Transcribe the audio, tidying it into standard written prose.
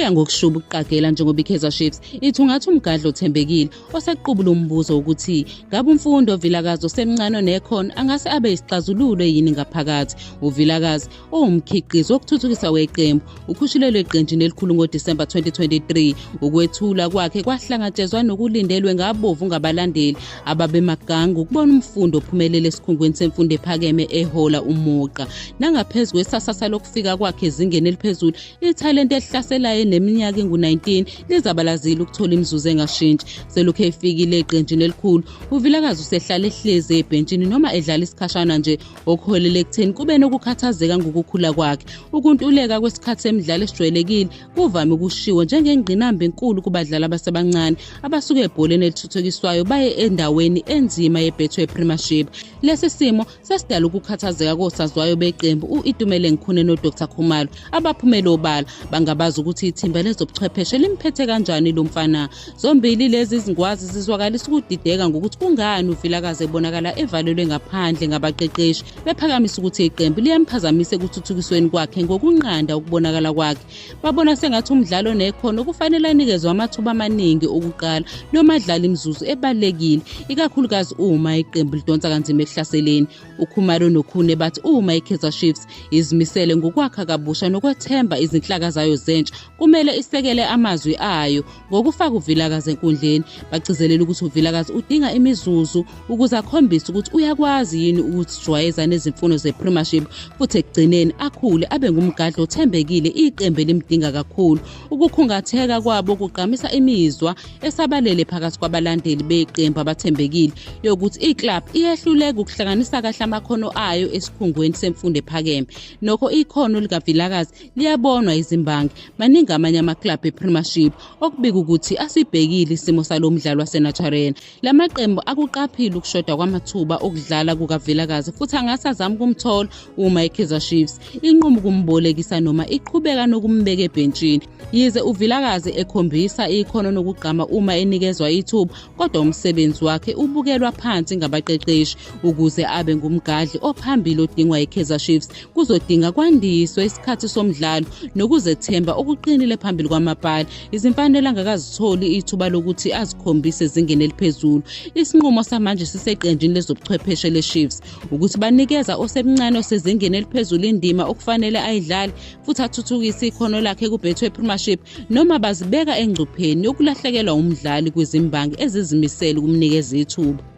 Kuya ngokushuba ukuqagela njengoba iKaizer Chiefs ithungatha umgadli othembekile osequbula umbuzo wokuthi ngabe uMfundo Vilakazi osemncane onekhono angase abe isixazululo yini ngaphakathi. UVilakazi owumkhiqizo wokuthuthukisa weqembu ukhushulelwe eqenjini elikhulu ngoDisemba 2023. Ukwethula kwakhe kwahlangatshezwa nokulindelwe ngabovu ngabalandeli ababemagange ukubona umfundi ophumelele esikhungweni semfundo ephakeme ehola umugqa. Nangaphezu kwesasasa lokufika kwakhe ezingeni eliphezulu, ithalente elihlaselayo eneminyaka engu-19 lizabalazile ukuthola imizuzu engashintshi. Selokhu efikile eqenjini elikhulu, uVilakazi usehlale ehlezi ebhentshini noma edlala isikhashana nje, okuholele ekutheni kube nokukhathazeka ngokukhula kwakhe. Ukuntuleka kwesikhathi semidlalo esijwayelekile kuvame ukushiwo njengengqinamba enkulu kubadlali abasebancane abasuke ebholeni elithuthukiswayo baye endaweni enzima yeBetway Premiership. Lesi simo sesidala ukukhathazeka kosaziwayo beqembu u-Itumeleng Khune noDr Khumalo abaphumele obala bangabazi ukuthi ithimba lezobuchwepheshe limphethe kanjani lo mfana. Zombili lezi zingwazi zizwakalisa ukudideka ngokuthi kungani uVilakazi ebonakala evalelwe ngaphandle ngabaqeqeshi, bephakamisa ukuthi iqembu liyamphazamisa ekuthuthukisweni kwakhe ngokunqanda ukubonakala kwakhe. Babona sengathi umdlali onekhono kufanele anikezwe amathuba amaningi okuqala noma adlale imizuzu ebalulekile, ikakhulukazi uma iqembu lidonsa kanzima ekuhlaseleni. UKhumalo noKhune bathi uma iKaizer Chiefs izimisele ngokwakha kabusha nokwethemba izinhlaka zayo zentsha, kumele isekele amazwi ayo ngokufaka uVilakazi enkundleni. Bagcizelela ukuthi uVilakazi udinga imizuzu ukuze akhombise ukuthi uyakwazi yini ukuzijwayeza nezimfuno zePremiership futhi ekugcineni akhule abe ngumgadli othembekile iqembu elimdinga kakhulu. Ukukhungatheka kwabo kugqamisa imizwa esabalele phakathi kwabalandeli beqembu abathembekile yokuthi iklabhu iyehluleka ukuhlanganisa kahle amakhono ayo esikhungweni semfundo ephakeme. Nokho ikhono likaVilakazi liyabonwa izimbangi. Maningi amanye amaklabhu ePremiership okubika ukuthi asibhekile isimo salo mdlali waseNaturena. La maqembu akuqaphile ukushoda kwamathuba okudlala kukaVilakazi futhi angase azame ukumthola uma iKaizer Chiefs inquma ukumbolekisa noma iqhubeka nokumbeka ebhentshini. Yize uVilakazi ekhombisa ikhono nokugqama uma enikezwa ithuba, kodwa umsebenzi wakhe ubukelwa phansi ngabaqeqeshi. Ukuze abe ngumgadli ophambili odingwa yiKaizer Chiefs, kuzodinga kwandiswe isikhathi somdlalo nokuzethemba okuqinile phambili kwamapali. Izimfanelo angakazitholi ithuba lokuthi azikhombise ezingeni eliphezulu. Isinqumo samanje siseqenjini lezobuchwepheshe leChiefs ukuthi banikeza osemncane osezingeni eliphezulu indima okufanele ayidlale futhi athuthukise ikhono lakhe kuBetway Premiership noma bazibeka engcupheni yokulahlekelwa umdlali kwizimbangi ezizimisele ukumnikeza ithuba.